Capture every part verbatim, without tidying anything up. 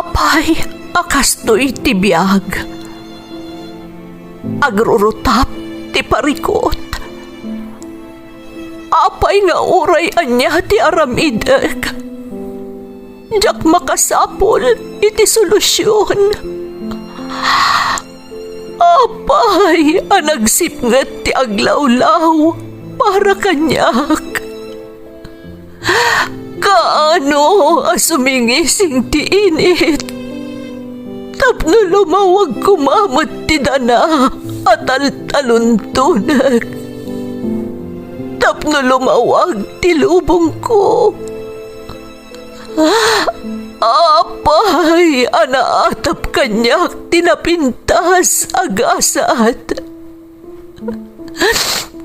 Apay a kastoy ti biag? Agrurutap ti parikut. Apay nga uray ania ti aramidek, diak makasapul iti solusion. Apay a nagsipnget ti aglawlaw para kaniak? Kaano a sumingising ti init tapno lumawag koma met ti dana a taltaluntonek, tapno lumawag ti lubongko? Apay a naatap kaniak ti napintas a gasat?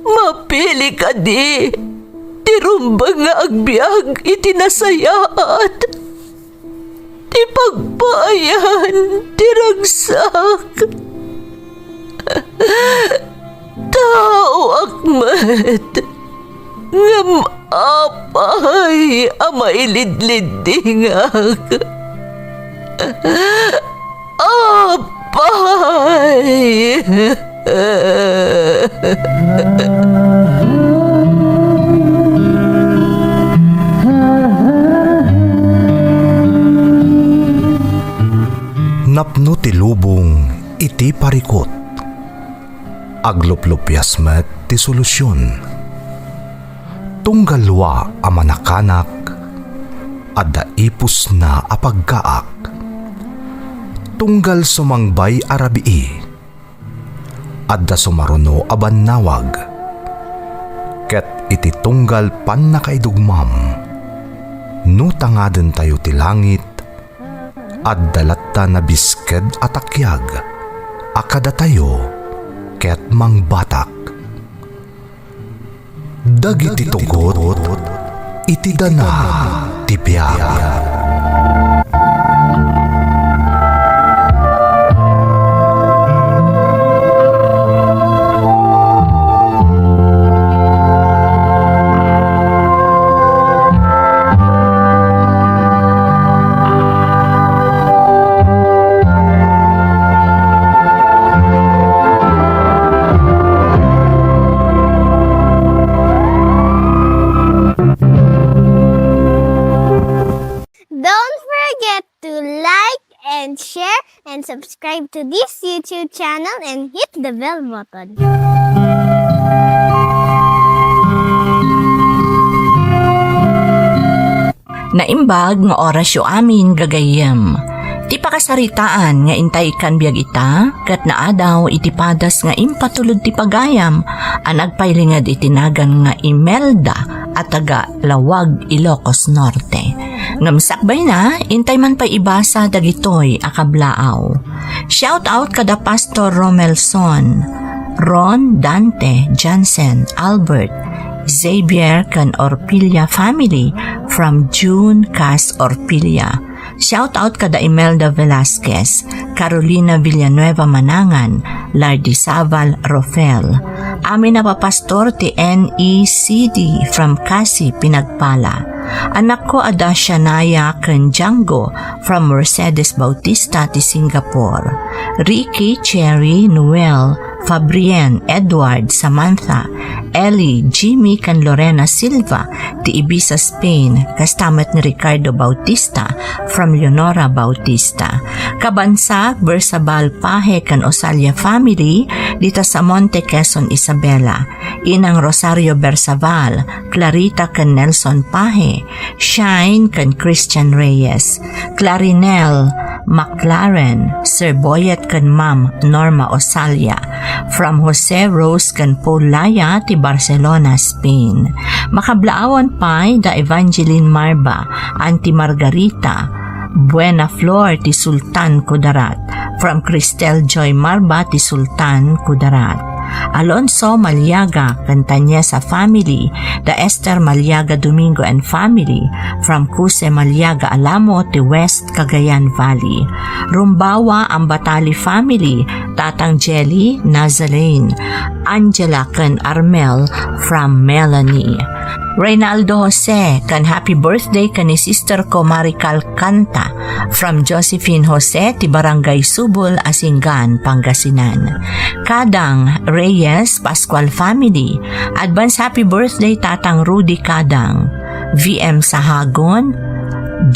Mapili kadi ti rumbeng nga agbiag iti nasayaat, ti pagpaayan ti ragsak? Taoak met, ngem apay a mailidliddingak? Apay! Napno ti lubong iti parikut. Agluplupias met ti solusion. Tunggal lua a manakanak, adda ipusna a paggaak. Tunggal sumangbay a rabii, adda sumaruno a bannawag. Ket iti tunggal pannakaidugmam, no tangadentayo ti langit, adda latta nabisked a takiag a kadatayo ket mangbatak. Dagiti tugot iti dana ti biag. Don't forget to like and share and subscribe to this YouTube channel and hit the bell button. Naimbag nga orasyo amin, gagayyem. Ti pakasaritaan nga intay ikkan biag ita, ket naadaw iti padas nga impatulod ti pagayam a nagpailinged iti nagan nga Imelda a taga Laoag, Ilocos Norte. Ngem sakbayna, intay man pay ibasa dagitoy a kablaaw. Shout out kada Pastor Romelson, Ron, Dante, Jansen, Albert, Xavier, ken Orpilla family from June Cas Orpilla. Shout out kada Imelda Velasquez, Carolina Villanueva Manangan, Lardisaval Rofel. Amin a papastor ti N E C D from Casi, Pinagpala. Anakko a da Shania ken Django from Mercedes Bautista ti Singapore. Ricky, Cherry, Noel, Fabrien, Edward, Samantha, Ellie, Jimmy, ken Lorena Silva ti Ibiza, Spain, kasta met ni Ricardo Bautista from Leonora Bautista. Kabansa, Bersabal Pahe ken Osalia family, dita Samonte, Quezon, Isabela. Inang Rosario Bersabal, Clarita ken Nelson Pahe, Shine ken Christian Reyes, Clarinel McLaren, Sir Boyet ken Ma'am Norma Osalia, from Jose, Rose ken Paul Laya ti Barcelona, Spain. Makablaawan pay da Evangeline Marba, Auntie Margarita, Buena Flor ti Sultan Kudarat, from Cristel Joy Marba ti Sultan Kudarat. Alonso Maliaga ken Tanyesa family, da Esther Maliaga Domingo and family, from Cuse Maliaga Alamo ti West Cagayan Valley. Rumbawa Ambatali family, Tatang Jelly, Nazalene, Angela ken Armel, from Melanie. Reynaldo Jose, ken happy birthday ken ni sister ko Marical Canta, from Josephine Jose ti Barangay Subol, Asingan, Pangasinan. Kadang Reyes Pascual family, advance happy birthday Tatang Rudy Kadang, V M Sahagon,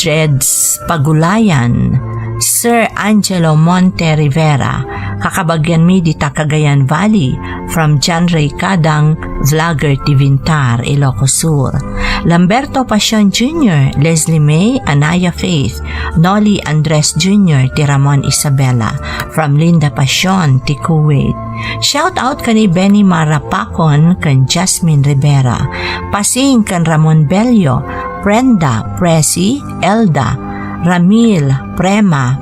Dreads Pagulayan, Sir Angelo Monte Rivera, kakabagianmi dita Cagayan Valley, from John Ray Kadang, vlogger ti Vintar, Ilocos Sur. Lamberto Pasion Junior, Leslie May, Anaya Faith, Nolly Andres Junior ti Ramon Isabela, from Linda Pasion ti Kuwait. Shout out ken ni Benny Marapacon ken Jasmine Rivera. Pasing ken Ramon Bello, Brenda, Presi, Elda, Ramil, Prema,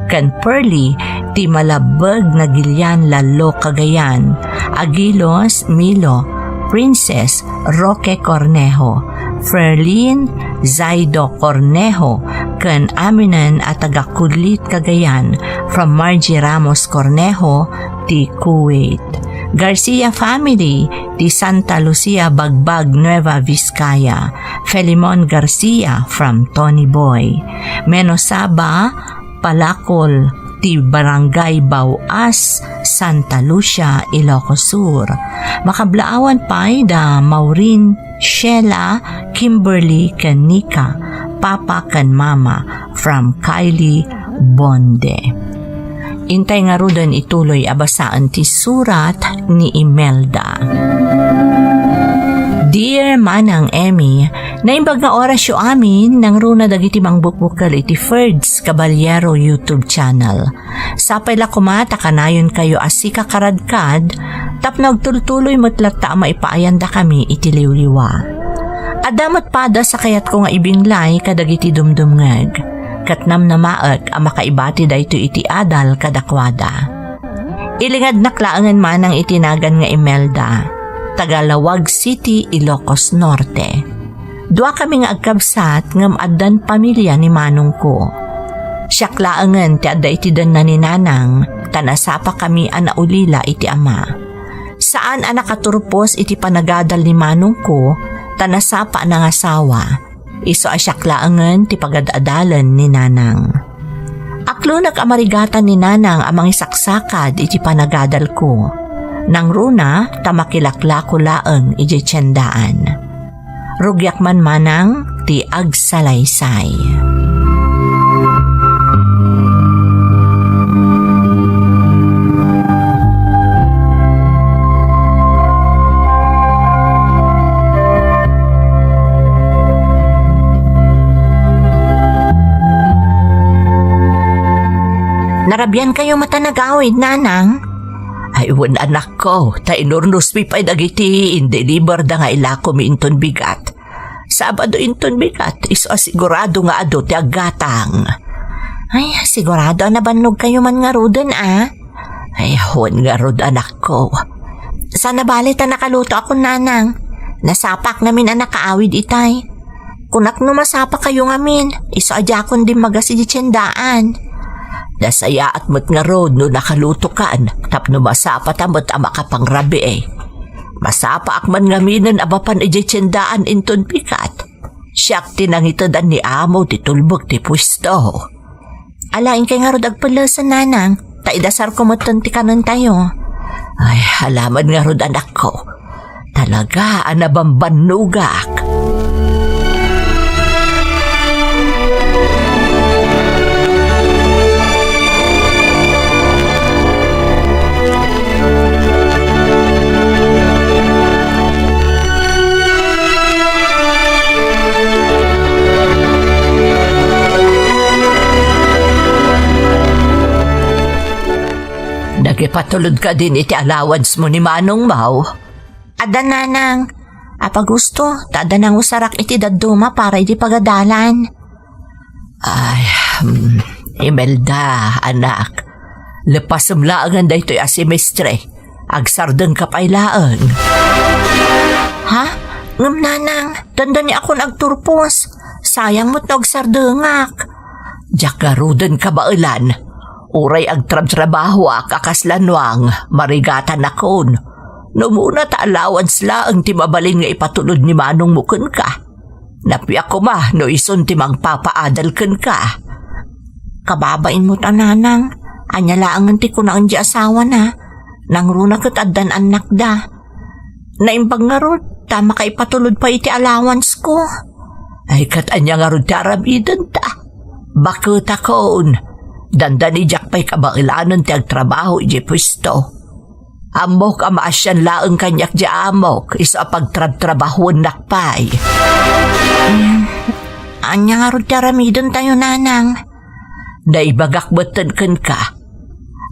ken Pearly ti Malabbeg, Nagilian, Lalo, Cagayan, Aguilos, Milo, Princess, Roque Cornejo, Ferlin, Zaido Cornejo, ken aminen a taga Kudlit, Cagayan, from Margie Ramos Cornejo ti Kuwait. Garcia family ti Santa Lucia, Bagbag, Nueva Vizcaya. Filemon Garcia from Tony Boy. Menosaba, Palakol ti Barangay Bauas, Santa Lucia, Ilocos Sur. Makablaawan pay da Maureen, Sheila, Kimberly, ken Nika, Papa ken Mama, from Kylie Bonde. Intay ngaruden ituloy a basaen ti surat ni Imelda. Dear Manang Emmy, naimbag nga orasyo amin, nangruna dagiti mangbukbukel iti Ferds Caballero YouTube channel. Sapay la koma ta kanayonkayo a sika karadkad, tapno agtultuloy met latta a maipaayandakami iti liwliwa. Adda met padas a kayatko nga ibinglay kadagiti dumdumngeg, ket namnamaek a makaibati daytoy iti adal kadakuada. Ilingadnak laengen manang iti nagan nga Imelda, taga Laoag City, Ilocos Norte. Duakami nga agkabsat ngem addan pamilia ni manongko. Siak laengen ti adda iti denna ni nanang, ta nasapakami a naulila iti ama. Saan a nakaturpos iti panagadal ni manongko, ta nasapa a nangasawa. Isu a siak laengen ti pagad-adalen ni nanang. Aklonek a marigatan ni nanang a mangisaksakad iti panagadalko. Nangruna ta makilaklako laeng idiay tiendaan. Rugiak man manang ti agsalaysay. Narabian kayo met a nagawid, nanang? Ay, wen, anakko, ta inurnosmi pay dagiti indeliberda nga ilakomi inton bigat. Sabado inton bigat, isu a sigurado nga adu ti aggatang. Ay, sigurado a nabannog kayo man ngaruden, a? Ay, wen ngarud, anakko. Saan a bale ta nakalutoakon, nanang. Nasapaknamin a nakaawid itay. Kunak no masapa kayo ngamin, isu a diakon dimmagas iti tiendaan. Nasayaat met ngarud no nakalutokan, tapno masapata met a makapangrabii. Masapaak man ngaminen a mapan idiay tiendaan inton bigat. Siak ti nangitedan ni amo ti tulbek ti puesto. Alaen kay ngarud agpellesen, nanang, ta idasarko metten ti kanentayo. Ay, alaman ngarud, anakko. Talaga a nabambannogak. Nagipatulod kadin iti allowance mo ni Manong Mau? Adda, nanang. Apay gusto, ta adda nangusarak iti dadduma para idi pagadalan. Ay, hmm, Imelda, anak. Lepasem laengen daytoy a semestre. Agsardengka pay laeng. Ha? Ngem, nanang, dandaniakon agturpos. Sayang met no agsardengak. Diak ngaruden kabaelan. Uray agtrabtrabahoak a kasla nuang, marigatanakon. No umuna ta allowance laeng ti mabalin nga ipatulod ni manongmo kenka, nappiak koma no isun ti mangpapaadal kenka. Kababainmo ta, nanang, ania laengen ti kunaen ti asawana? Nangruna ket addan annakda. Naimbag ngarud ta makaipatulod pay iti allowance ko. Ay, ket ania ngarud ti aramidenta? Baketakon, dandani diak pay kabaelanen ti agtrabaho idiay puesto. Ammok a maasian laeng kaniak ti amok isu a pagtrabtrabahuennak pay. Ania ngarud ti aramidentayo, nanang? Naibagak metten kenka.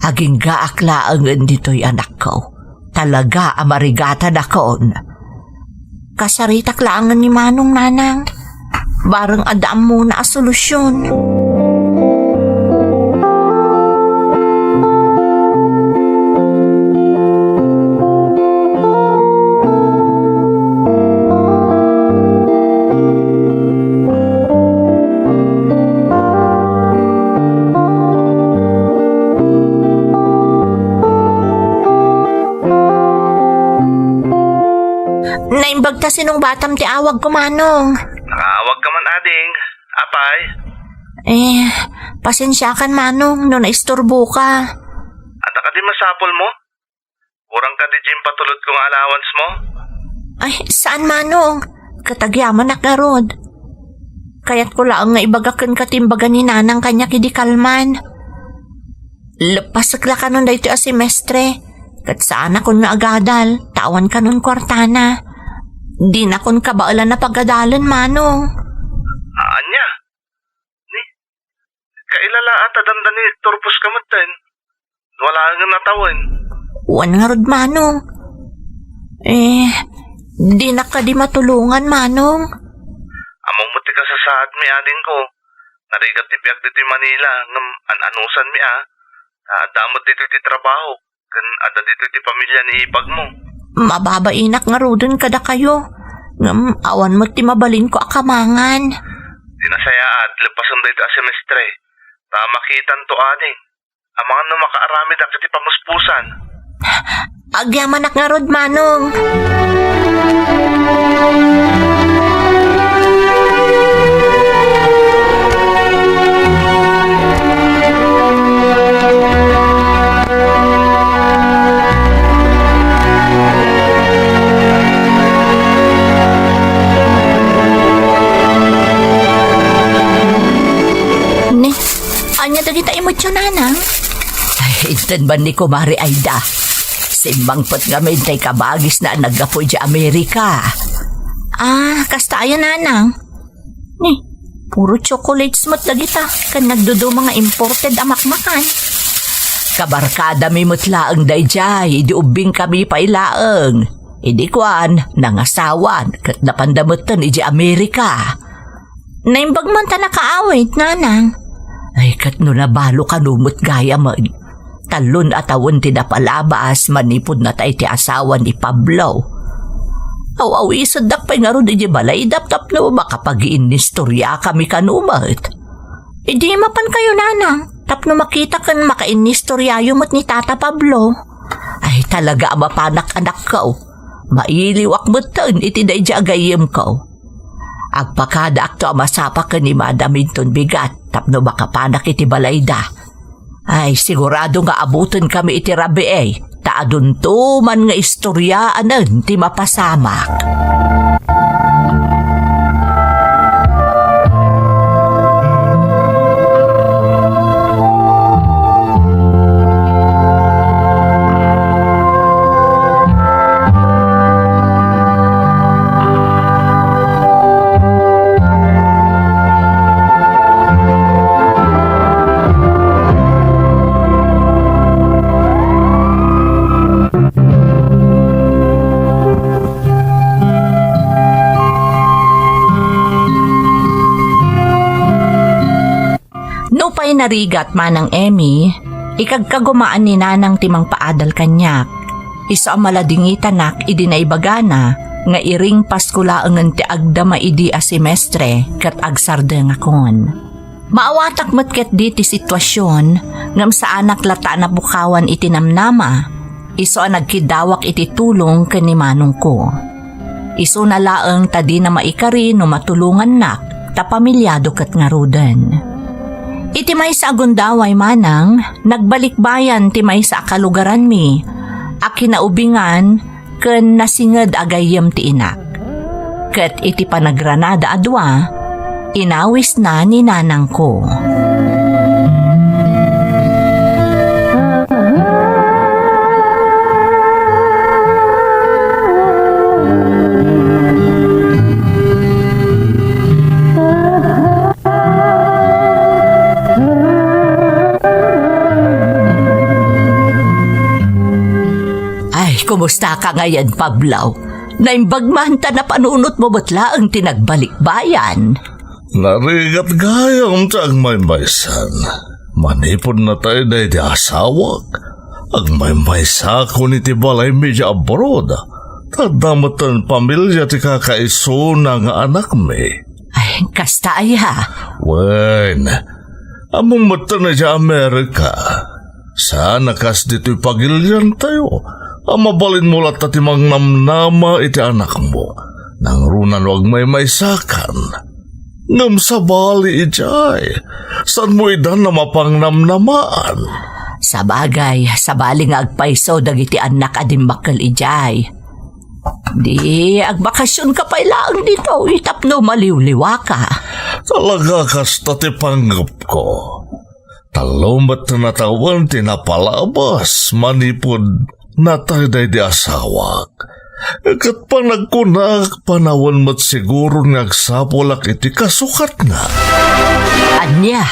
Aginggaak laengen ditoy, anakko. Talaga a marigatanakon. Kasaritak laengen ni manong, nanang. Bareng adda ammona a solusyon. Naimbag ta sinungbatam ti awagko, manong. Nakaawag ka man, ading. Apay? Eh, pasensiakan, manong, no naisturboka. Adda kadi masapulmo? Kurang kadi diay impatulodko nga allowance mo? Ay, saan, manong. Ket agyamanak ngarud. Kayatko laeng nga ibaga kenka ti imbaga ni nanang kaniak idi kalman. Leppasek la kanon daytoy a semestre. Ket saanakon nga agadal, ta awan kanon kuartana. Dinakon kabaelan a pagadalen, manong. Ania? Ni, kailala a ta dandani turpos ka metten. Wala nga natawen. Wen ngarud, manong. Eh, dinak kadi matulongan, manong. Ammom met ti kasasaadmi, adingko. Narigat ti biag ditoy Manila, ngem an-anusanmi a. Adda met ditoy ti trabaho, ken adda ditoy ti pamilya ni ipagmo. Mababainak ngaruden kadakayo, ngem awan met ti mabalinko a kamangan. Di nasayaat, lepasen daytoy a semestre, ta makitanto, ading. Amangan no makaaramidak iti pamuspusan. Agyamanak ngarud, manong. Ne, ania dagita imutyo, nanang? Ay, inton man ni Kumare Aida. Simmangpet ngamin tay kabagisna a naggapu idiay Amerika. Ah, kasta aya, nanang? Ni, puro chocolates met dagita, ken nagduduma nga imported a makmakan. Kabarkadami met laeng daydiay, idi ubbingkami pay laeng. Idi kuan, nangasawan, ket napanda metten idiay Amerika. Naimbag man ta nakaawit, nanang. Ay, ket no nabalo kano met gayamen. Tallon a tawen ti napalabas manipud natay ti asawa ni Pablo. Aw-awiseddak pay ngarud idiay balayda tapno makapagiinnistoriakami kano met. Idi mapankayo, nanang, tapno makita ken makainnistoriayo met ni Tata Pablo. Ay, talaga a mapanak, anakko. Mailiwak metten iti daydiay a gayyemko. Agpakadaakto a masapa ken ni Madam inton bigat tapno makapanak iti balayda. Ay, sigurado nga abutenkami iti rabii, ta adunto man nga istoriaanen ti mapasamak. Nupay narigat, Manang Emmy, ikagkagumaan ni Nanang ti mangpaadal kaniak. Isu a maladingitanak idi naibagana nga iring Pasko laengen ti agdama idi a semestre ket agsardengakon. Maawatak met ketdi ti situasion, ngem saanak latta a napukawan iti namnama. Isu a nagkiddawak iti tulong ken ni manongko. Isuna laeng ta dina maikari no matulongannak, ta pamilyado ket ngaruden. Iti maysa a gundaway manang, nagbalikbayan ti maysa a kalugaranmi a kinaubingan ken nasinged a gayyem ti inak. Ket iti panagranada a dua, inawisna ni nanangko. Ay, kumusta ka ngayon, Pablo? Naimbag man ta napanunotmo met laeng ti nagbalikbayan. Narigat gayam ti agmaymaysan. Manipud natay daydi asawak, agmaymaysakon iti balaymi idiay abroad. Ta adda metten pamilia ti kakaisuna nga anakmi. Ay, kasta aya? Wen, ammom metten idiay Amerika. Saan a kas ditoy pagiliantayo a mabalinmo latta ti mangnamnama iti anakmo. Nangruna no agmaymaysakan. Ngem sabali idiay, saanmo idan a mapangnamnamaan? Sabagay, sabali nga agpayso dagiti annak a dimmakkel idiay. Di agbakasionka pay laeng ditoy tapno maliwliwaka. Talaga kasta ti panggepko. Tallo met a tawen ti napalabas manipud natay daydi asawak. Ket panagkunak, panawen met siguron nga agsapulak iti kasukatna. Ania?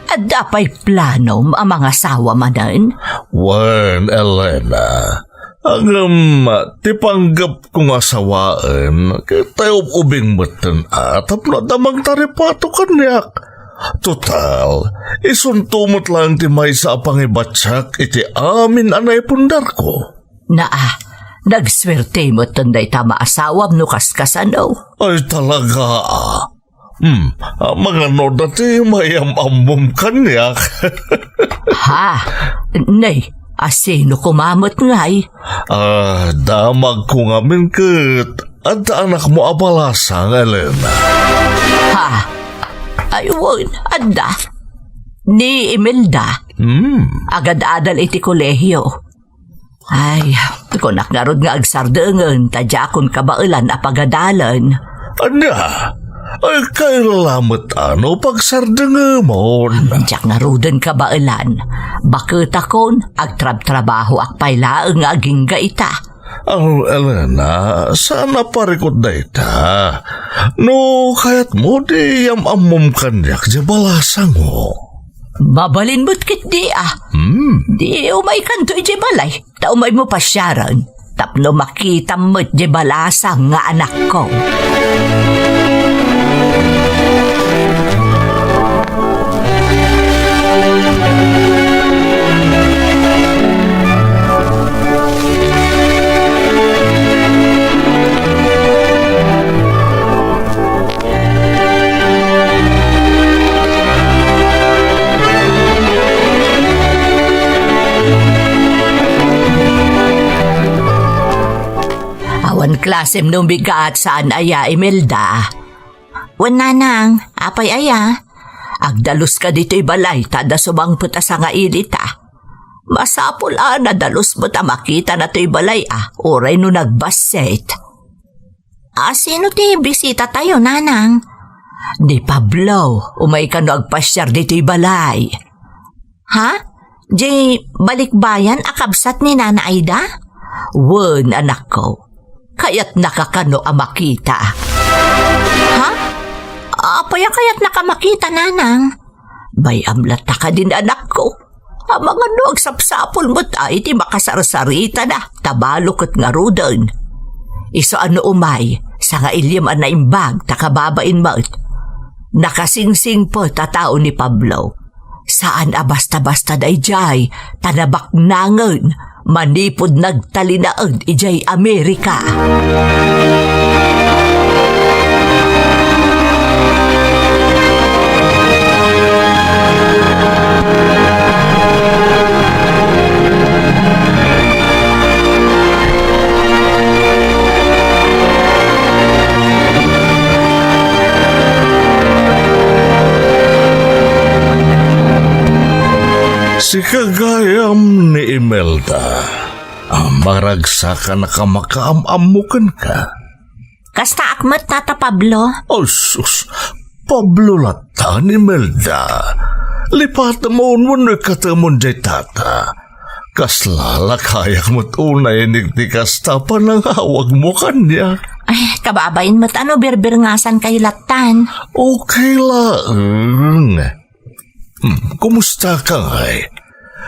Adda pay planom a mangasawa manen? Wen, Elena. Ngem ti panggepko nga asawaen, ket tay ub-ubing metten a tapno adda mangtaripato kaniak. Total, isunto met laeng ti maysa a pangibatiak iti amin a naipundarko. Naa, nagsuerte metten dayta maasawam no kaskasano. Ay, talaga, a. Hmm, a, mangano dati mayam-ammom kaniak? Ha? Nay, a sino koma met ngay? Ah, damagko ngamin ket adda anakmo a balasang, Elena. Ha? Ay, wen, adda. Ni Imelda. Hmm. Agad-adal iti kolehio. Ay, kunak ngarud nga agsarengen ta diakon kabaelan a pagadalen. Ania? Ay, kaila met a no pagsarengemon. Diak ngaruden kabaelan. Baketakon, agtrabtrabahoak pay laeng nga agingga ita. Aw, Elena, saan a parikut dayta. No kayatmo, di yam-ammom kaniak diay balasangmo. Mabalin met ketdi, a. Hmm. Di umaykanto idiay balay, ta umaymo pasiaren, tapno makitam met diay balasang nga anakko. Awan klasem no bigat, saan aya, Imelda? Wen, nanang, apay aya? Agdaluska ditoy balay ta adda sumangpet a sangailita. Masapul a nadalus met a makitana toy balay a, uray no nagbassit. A, sino ti bisitatayo, nanang? Ni Pablo, umay kano agpasiar ditoy balay. Ha? Diay balikbayan a kabsat ni Nana Aida? Wen, anakko. Kayatnaka kano a makita? Ha? Apay a kayatnaka makita, nanang? Bay-am latta kadin, anakko. Amangan no agsapsapul met a iti makasarsaritana, ta balo ket ngaruden. Isu a no umay, sangailem a naimbag ta kababain met. Nakasingsingpet a tao ni Pablo. Saan a basta-basta daydiay, ta nabaknangen manipud nagtalinaed idiay Amerika. Ti kagayam ni Imelda a maragsakan a makaam-ammo kenka. Kastaak met, Tata Pablo. Oh, sus. Pablo latta ni Imelda. Lipatem wenno ikkatemon diay tata. Kasla lakayak met unay inig ti kasta panangawagmo kaniak. Ay, kababain met a no birbirngasankayo lattan. Okay laeng. Hmm, kumusta ka ngay?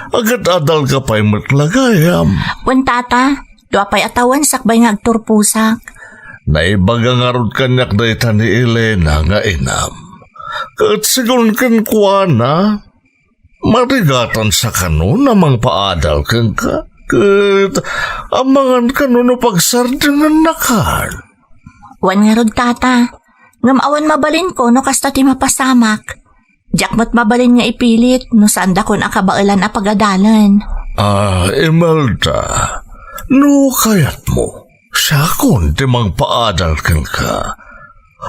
Agad-adal ka pay met la gayam. Wen, Tata, dua pay a tawen sakbay nga agturposak. Naibaga ngarud kaniak dayta ni Elena nga inam. Ket sigun kenkuana, marigatansa kano a mangpaadal kenka. Ket amangan kano no pagsardengannakan. Wen ngarud, Tata, ngem awan mabalinko no kasta ti mapasamak. Diak met mabalin nga ipilit no saandakon a kabaelan a pagadalen. Ah, Imelda, no kayatmo, siakon ti mangpaadal kenka.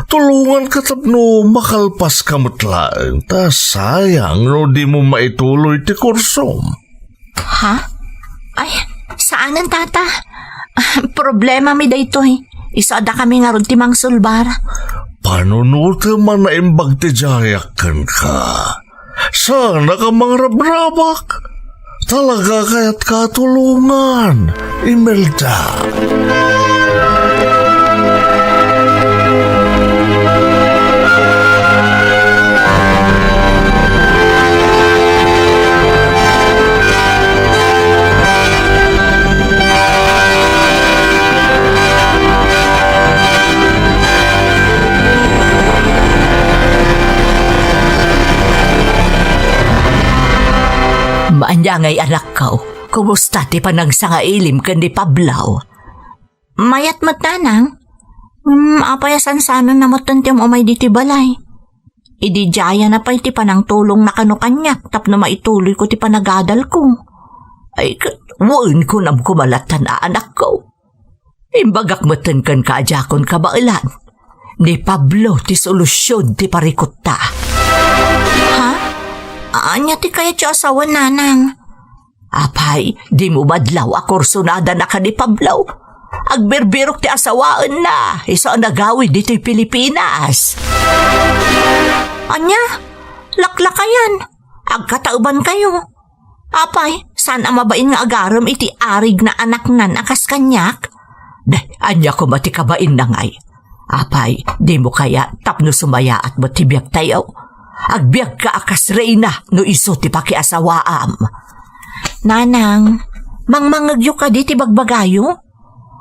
Tulonganka tapno makalpaska met laeng ta sayang no dimo maituloy ti kursom. Ha? Ay, saanen, Tata. Problemami daytoy. Isu a dakami ngarud ti mangsulbar. Panunotem a naimbag ti diayak kenka. Saannak a mangrabrabak. Talaga kayatka a tulongan, Imelda. Ania ngay, anakko? Kumusta ti panagsangailim ken ni Pablo? Mayat met, Nanang. Hmm, apay a sansanonna metten ti um-umay ditoy balay? Idi diayna pay ti panangtulongna kano kaniak tapno maituloyko ti panagadalko. Ay, ket wen, kunam koma lattan a, anakko. Imbagak metten kenka a diakon kabaelan. Ni Pablo ti solusion ti parikutta. Ha? Ania ti kayatyo a sawen, Nanang? Apay, dimo madlaw a kursonadanna ken ni Pablo? Agbirbirok ti asawaenna, isu a nagawid ditoy Pilipinas. Ania? Laklakayan? Agkataebankayo? Apay, saan a mabain nga agarem iti arigna a naknan a kas kaniak? Deh, ania koma ti kabainna ngay? Apay, dimo kayat tapno sumayaat met ti biagtayo? Agbiagka a kas reyna no isu ti pakiasawaam. Nanang, mangmangegyo kadi ti bagbagayo?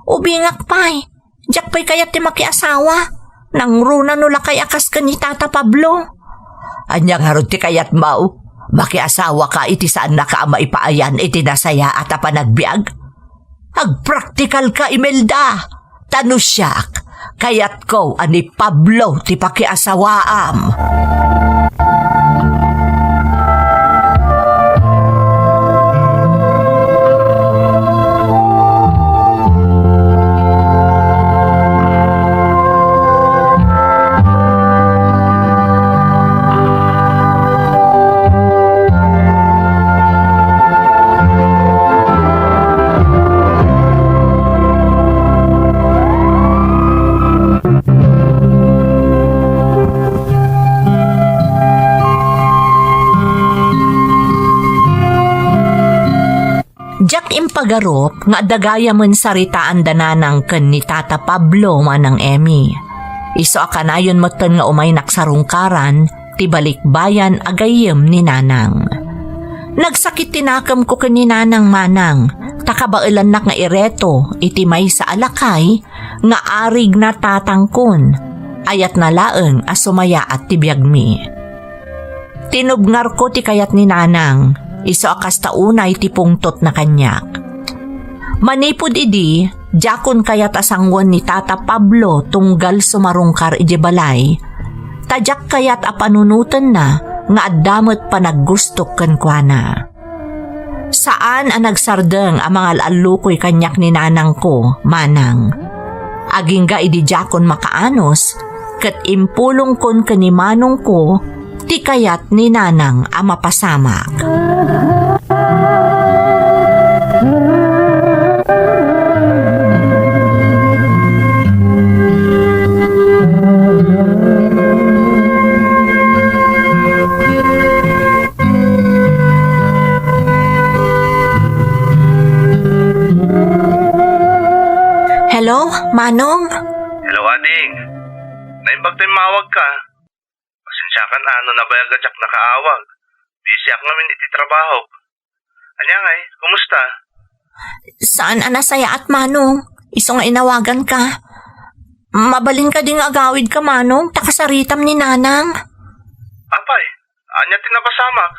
Ubingak pay, diak pay kayat ti makiasawa. Nangruna no lakay a kas ken ni Tata Pablo. Ania ngarud ti kayatmo? Makiasawaka iti saannaka a maipaayan iti nasayaat a panagbiag? Agpraktikalka, Imelda. Ta no siak, kayatko a ni Pablo ti pakiasawaam. Diak impagarup nga adda gayamen saritaanda Nanang ken ni Tata Pablo, Manang Emmy. Isu a kanayon metten nga umaynak sarungkaran ti balikbayan a gayyem ni Nanang. Nagsakit ti nakemko ken ni Nanang, Manang, ta kabaelannak nga ireto iti maysa a lakay nga arigna tatangkon, ayatna laeng a sumayaat ti biagmi. Tinubngarko ti kayat ni Nanang, isu a kasta unay ti pungtotna kaniak. Manipud idi, diakon kayat a sangoen ni Tata Pablo tunggal sumarungkar idiay balay, ta diak kayat a panunotenna nga adda met panaggustok kenkuana. Saan a nagsardeng a mangal-allukoy kaniak ni nanangko, Manang. Agingga idi diakon makaanus, ket impulongkon ken ni manongko ti kayat ni Nanang a mapasamak. Manong? Hello, ading. Naimbag ta immawagka. Pasensiakan a no nabayagan a diak nakaawag. Busyak ngamin iti trabaho. Ania ngay, kumusta? Saan a nasayaat, Manong. Isu nga inawaganka. Mabalin kadi nga agawidka, Manong, ta kasaritam ni Nanang? Apay, ania ti napasamak?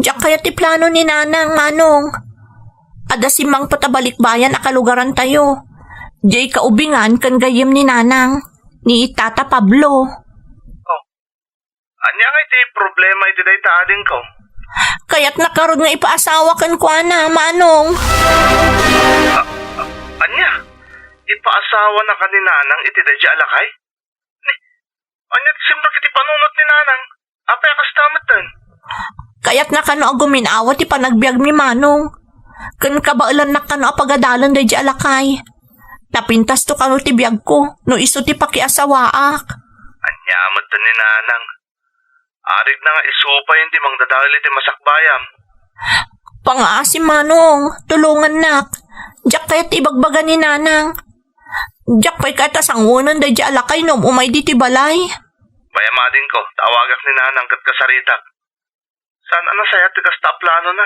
Diak kayat ti plano ni Nanang, Manong. Adda simmangpet a balikbayan a kalugarantayo. Diay kaubingan ken gayyem ni Nanang, ni Tata Pablo. Oh, ania ngay ti problema iti dayta, adingko? Kayatna ngarud nga ipaasawa kenkuana, Manong. A-, a-, ania? Ipaasawanaka ni Nanang iti daydiay a lakay? Ni, ania ti simrek iti panunot ni Nanang? Apay a kasta metten? Kayatna kano a gumin-awa ti panagbiagmi, Manong. Ken kabaelannak kano a pagadalen daydiay a lakay. Napintasto kano ti biagko no isu ti pakiasawaak. Ania metten ni Nanang? Arigna nga isu pay ti mangdadael iti masakbayam. Pangaasim, Manong, tulongannak. Diak kayat ti ibagbaga ni Nanang. Diak pay kayat a sangoen daydiay a lakay no um-umay ditoy balay. Bay-am, adingko, ta awagak ni Nanang ket kasaritak. Saan a nasayaat ti kasta a planona?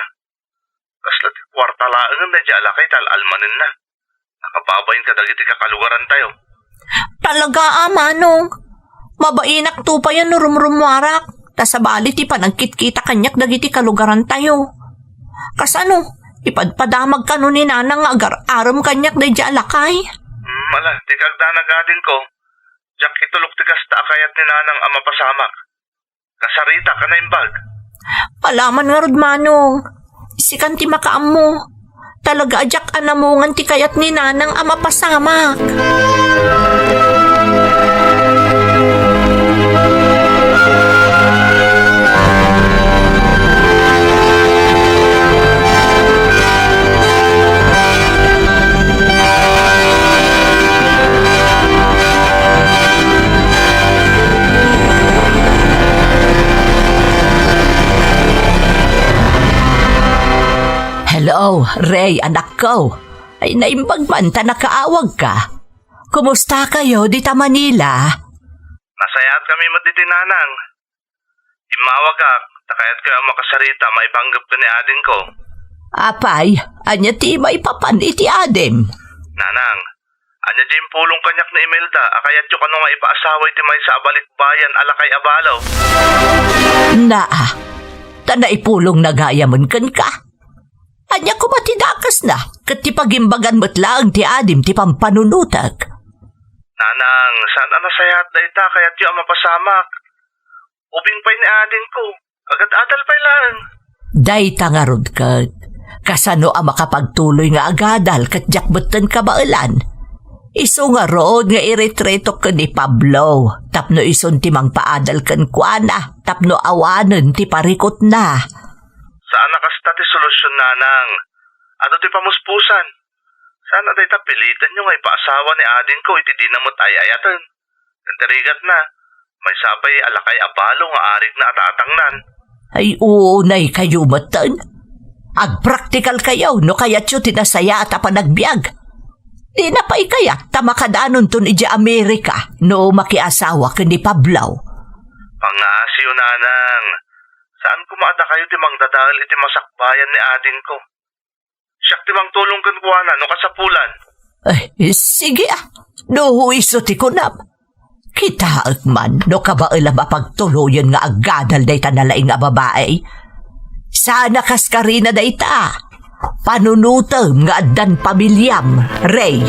Kasla ti kuarta laengen daydiay a lakay ta al-almanenna. Nakababain kadagiti kakalugarantayo. Talaga a, Manong. Mabainak tupayen no rumrummuarak, ta sabali ti panagkitkita kaniak dagiti kalugarantayo. Kasano, ipadpadamag kano ni Nanang nga agar-arem kaniak daydiay a lakay? Hmm, ala, dika agdanag, adingko. Diak itulok ti kasta a kayat ni Nanang a mapasamak. Kasaritak a naimbag. Alaman ngarud, Manong. Sikan ti makaammo. Talaga a diak anamungan ti kayat ni Nanang a mapasamak. Hello, Ray, anakko. Ay, naimbag man ta nakaawagka. Kumusta kayo dita Manila? Nasayaat kami met ditoy, Nanang. Immawagak, ta kayatko a makasarita maipanggep ken ni adingko. Apay, ania ti maipapan iti adim? Nanang, ania ti impulong kaniak ni Imelda a kayatyo kano nga ipaasawa iti maysa a balikbayan a lakay a balo? Naa, ta naipulongna gayamen kenka. Ania koma ti dakesna ket ti pagimbagan met laeng ti adim ti pampanunotek? Nanang, saan a nasayaat dayta, kayatyo a mapasamak. Ubing pay ni adingko, agad-adal pay laeng. Dayta ngarud ket, kasano a makapagtuloy nga agadal ket diak metten kabaelan? Isu ngarud nga iretretok ken ni Pablo, tapno isun ti mangpaadal kenkuana, tapno awanen ti parikutna. Saan a kasta ti solusyon, Nanang. Adu ti pamuspusan? Saan a dayta pilitenyo nga ipaasawa ni adingko iti dina met ay-ayaten? Ket ti rigatna, maysa pay a lakay a balo nga arigna a tatangnan. Ay, uunay kayo metten. Agpraktikal kayo no kayatyo ti nasayaat a panagbiag. Dina pay kayat ta makadanonton idiay Amerika no makiasawa ken ni Pablo. Pangngaasiyo, Nanang. Saan koma a dakayo ti mangdadael iti masakbayan ni adingko? Siak ti mangtulong kenkuana no kasapulan. Ay, sige a, no isu ti kunam. Kitaek man no kabaelam a pagtuloyen nga aggadal dayta nalaing a babai. Saan a kaskarina dayta. Panunotem nga addan pamiliam, Ray.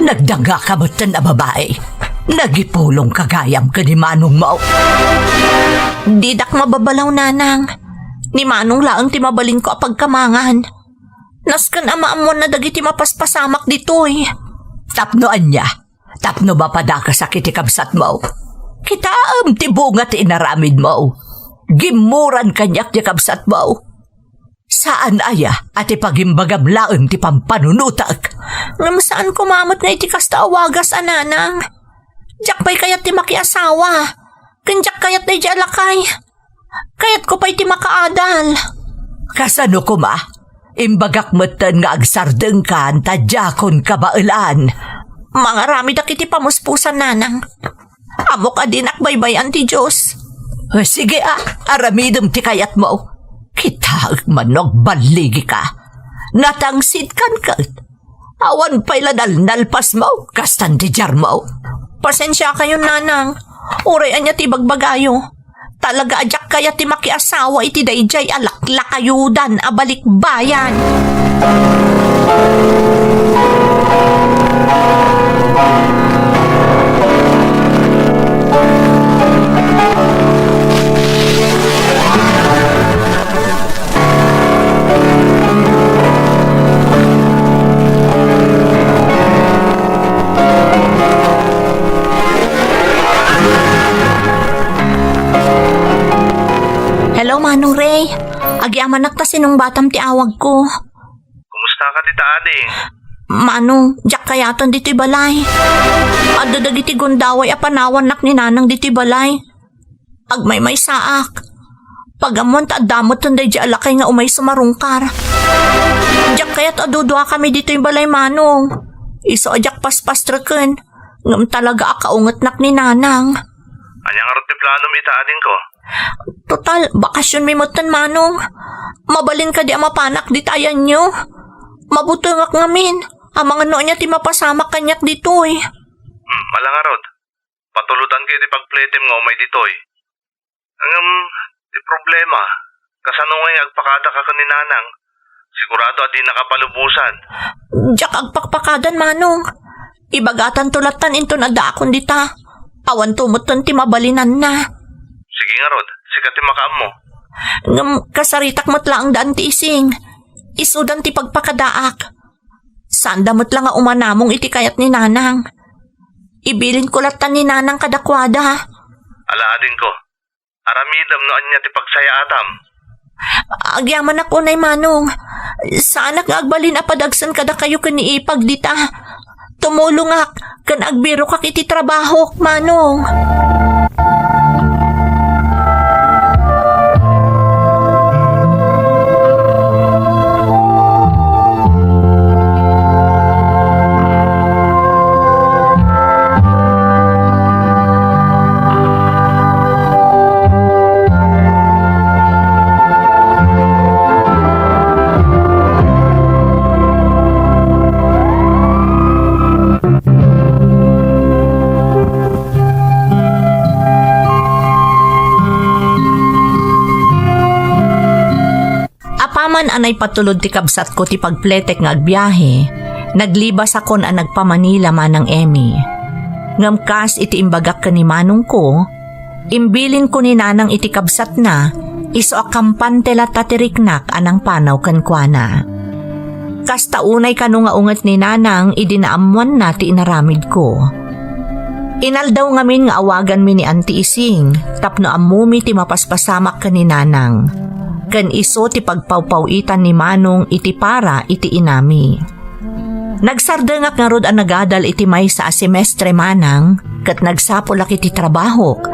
Nagdangngaka metten a babai. Nagipulongka gayam ken ni manongmo. Didak mababalaw, Nanang. Ni Manong laeng ti mabalinko a pagkamangan. Nasken a maammoanna dagiti mapaspasamak ditoy. Tapno ania? Tapno mapadakesak iti kabsatmo. Kitaem ti bunga ti inaramidmo. Gimmuran kaniak ti kabsatmo. Saan aya a ti pagimbagam laeng ti pampanunotek? Ngem saan koma met nga iti kasta a wagas a nanang. Diak pay kayat ti makiasawa. Ken diak kayat daydi a lakay. Kayatko pay ti makaadal. Kasano koma? Imbagak metten nga agsardengkan ta diakon kabaelan. Mangaramidak iti pamuspusan, nanang. Ammok a dinak baybay-an ti Dios. Eh, sige a, aramidem ti kayatmo. Kitaek man no agballigika. Natangsit kan ket. Awan pay la nalnalpasmo, kastan ti diarmo. Pasensiakayon, nanang. Uray ania ti ibagbagayo. Talaga a diak kayat ti makiasawa iti daydiay a laklakayodan a balikbayan. Hello, Manong Ray. Agyamanak ta sinungbatam ti awagko. Kumusta ka dita, adi? Manong, diak kayaten ditoy balay. Adda dagiti gundaway a panawannak ni nanang ditoy balay. Agmaymaysaak. Pagammoan ta adda metten daydi a lakay nga umay sumarungkar. Diak kayat a duduakami ditoy balay, Manong. Isu a diak paspastreken, ngem talaga a kaungetnak ni nanang. Ania ngarud ti planom ita, adingko? Total, bakasionmi metten, Manong. Mabalin kadi a mapanak dita ayanyo? Mabutengak ngamin. Amangan no ania ti mapasamak kaniak ditoy. Hmm, ala ngarud. Patulodanka iti pagpletem nga umay ditoy. Ngem, ti problema, kasano ngay nga agpakadaka ken ni nanang? Sigurado a dinaka palubosan. Diak agpakpakadan, Manong. Ibagatanto lattan inton addaakon dita. Awanto metten ti mabalinanna. Sige ngarud, sika ti makaammo. Ngem kasaritak met laeng da Anti Ising. Isudan ti pagpakadaak. Saanda met la nga umanamong iti kayat ni nanang. Ibilinko lattan ni nanang kadakuada. Ala, adingko, aramidem no ania ti pagsayaatam. Agyamanak unay, Manong. Saanak nga agbalin a padagsen kadakayo ken ni Ipag dita. Tumulongak ken agbirokak iti trabahok, Manong. Apaman a naipatulod ti kabsatko ti pagpletek nga agbiahe, naglibasakon a nagpa-Manila, Manang Emmy. Ngem kas iti imbagak ken ni manongko, imbilinko ni nanang iti kabsatna, isu a kampante latta ti riknak a nangpanaw kenkuana. Kasta unay kano nga unget ni nanang idi naammoanna ti inaramidko. Inaldaw ngamin nga awaganmi ni Anti Ising tapno ammomi ti mapaspasamak ken ni nanang, ken isu ti pagpawpaw-itan ni manong iti para iti inami. Nagsardengak ngarud a nagadal iti maysa a semestre, manang, ket nagsapulak iti trabahok,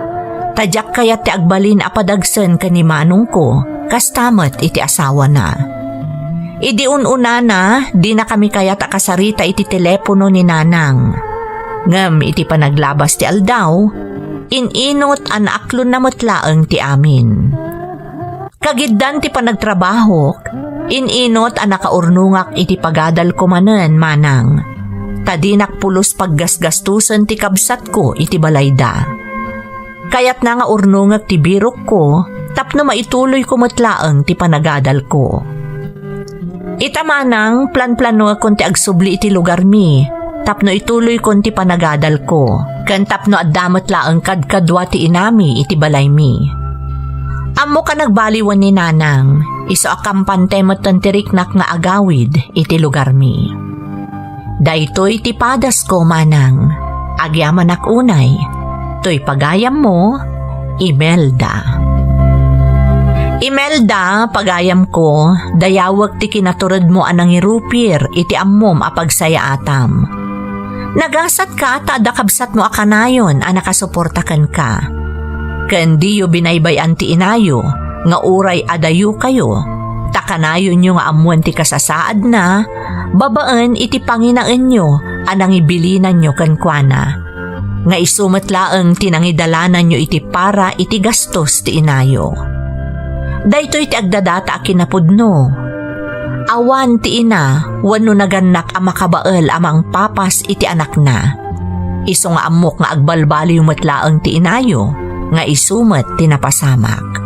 ta diak kayat ti agbalin a padagsen ken ni manongko, kasta met iti asawana. Idi un-unana, dinakami kayat a kasarita iti telepono ni nanang. Ngem iti panaglabas ti aldaw, in-inot a naaklonna met laeng ti amin. Kagiddan ti panagtrabahok, in-inot a nakaurnongak iti pagadalko manen, manang, ta dinak pulos paggasgastusen ti kabsatko iti balayda. Kayatna nga urnongek ti birokko tapno maituloyko met laeng ti panagadalko. Ita manang, planplanoekon ti agsubli iti lugarmi tapno ituloykon ti panagadalko, ken tapno adda met laeng kadkadua ti inami iti balaymi. Ammok a nagbaliwen ni nanang, isu a kampante metten ti riknak nga agawid iti lugarmi. Daytoy ti padasko, manang. Agyamanak unay. Toy pagayammo, Imelda. Imelda, pagayamko, dayawek ti kinaturedmo a nangirupir iti ammom a pagsayaatam. Nagasatka ta adda kabsatmo a kanayon a nakasuporta kenka. Ken diyo binaybay-an ti inayo nga uray adayo kayo, ta kanayonyo nga ammoen ti kasasaadna babaen iti panginaenyo a nangibilinanyo kenkuana. Nga isu met laeng ti nangidalananyo iti para iti gastos ti inayo. Daytoy ti agdadata a kinapudno. Awan ti ina wenno nagannak a makabael a mangpapas iti anakna. Isu nga ammok nga agbalbaliw met laeng ti inayo, nga isu met ti napasamak.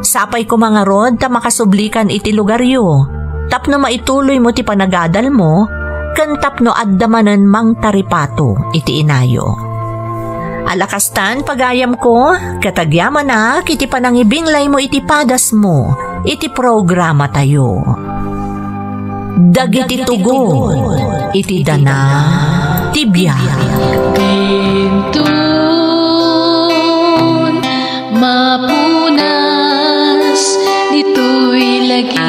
Sapay koma ngarud ta makasublikan iti lugaryo, tapno maituloymo ti panagadalmo, ken tapno adda manen mangtaripato iti inayo. Alakastan, pagayamko, ket agyamanak iti panangibinglaymo iti padasmo iti programatayo. Dagiti tugon iti dana ti biag. Dintun mapunas ditoy lagi.